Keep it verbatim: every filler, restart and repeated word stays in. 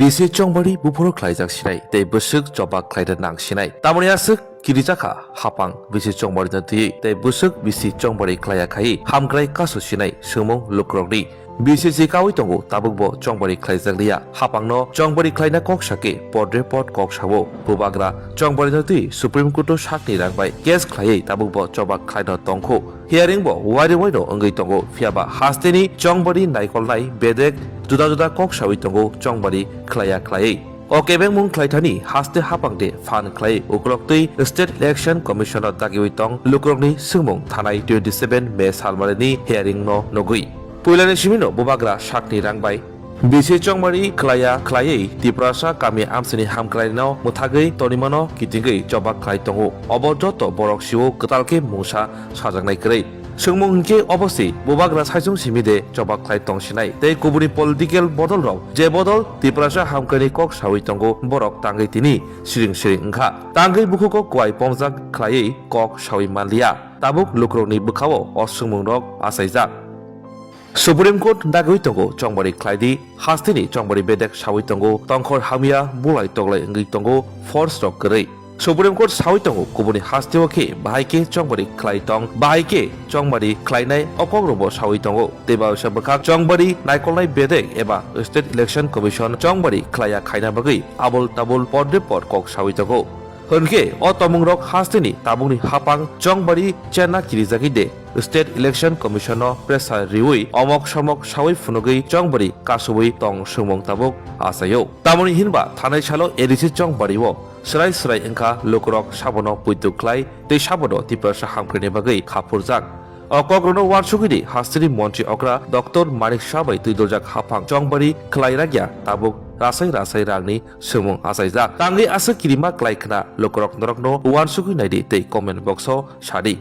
Bisi chongbari buphuru khlaijak sinai tei bwswk choba khlaina nang sinai. Tamoni aswk kirijakha hapang bisi chongbari no twiwi tei bwswk bisi chongbari khlaiya khai hamkrai kasu sinai swngmung lukurokni. B C C kawi tongo, tabukbo chongbari khlaijakliya. Hapangno chongbari khlaina kok sakhe podre pod kok sao. Bubagra chongbari no twi Supreme Court o sakni rang bai case khlaiwi tabukbo choba khlaino tongkhu. Hearing bo wairi waino wngwi tongo, phiyaba hasteni chongbari naikolnai bedek juda juda kok sawi tongo chongbari khlaiya khlaiwi. O kebengmung khlaithani haste hapang de phan khlai ukloktwi State Election Commission o dagiwi tong lukurokni swngmung thanai twenty seven May salmarini hearing no nugwi. Puilani simino bubagra sakni rang bai bisi chongmari khlaiya khlaiwi Tiprasa kami amsini hamkraino mwthagwi tonimano kitingwi choba khlai tongo. Obo joto borok sio kwtal khe mungsa sajaknai kwrwi. Swngmung hinkhe obo si bubagra saichung simi de choba khlai tongsinai tei kubuni political bodol rok je bodol Tiprasa hamkraini kok sawi tongo borok tangwi tini siring siring wngkha. Tangwi bukhuko kwai pomjak khlaiwi kok sawi manliya. Tabuk lukurokni bwkhao o swngmungrok achaijak. Supreme Court dagwi tongo chongbari khlaidi, hasteni chongbari bedek sawi tongo, tongkhor hamya bulai toglai wngwi tongo, force rok kwrwi. Supreme Court sawi tongo kubuni hasteo khe bahai khe chongbari khlai tong, bahai khe chongbari khlainai o kokrokbo sawi tongo. Tei baisa bwkhak chongbari naikolnai bedek eba State Election Commission chongbari khlaiya khaina bagwi abul tabul podre pod kok sawi tongo. Hwnkhe o tomungrok hasteni tabukni hapang chongbari chenna kirijagwi de State Election Commission no pressure riwi omok somok sawi phunugwi chongbari kasubwi tong swngmung tabuk achaio. Tamoni hinba thanai salo A D C chongbari o swrai swrai wngkha lukurok sabono puitu khlai tei sabono Tiprasa hamkrini bagwi khaphurjak. O kokrokno uansugwi di hasteni montri okra Doctor Manik Saha bai twidoljak haphang chongbari khlai rakya tabuk rasai rasai rangni swngmung achaijak. Tangwi aswk kirima klai khna lukurok norokno uansugwi naidi tei comment box o sadi.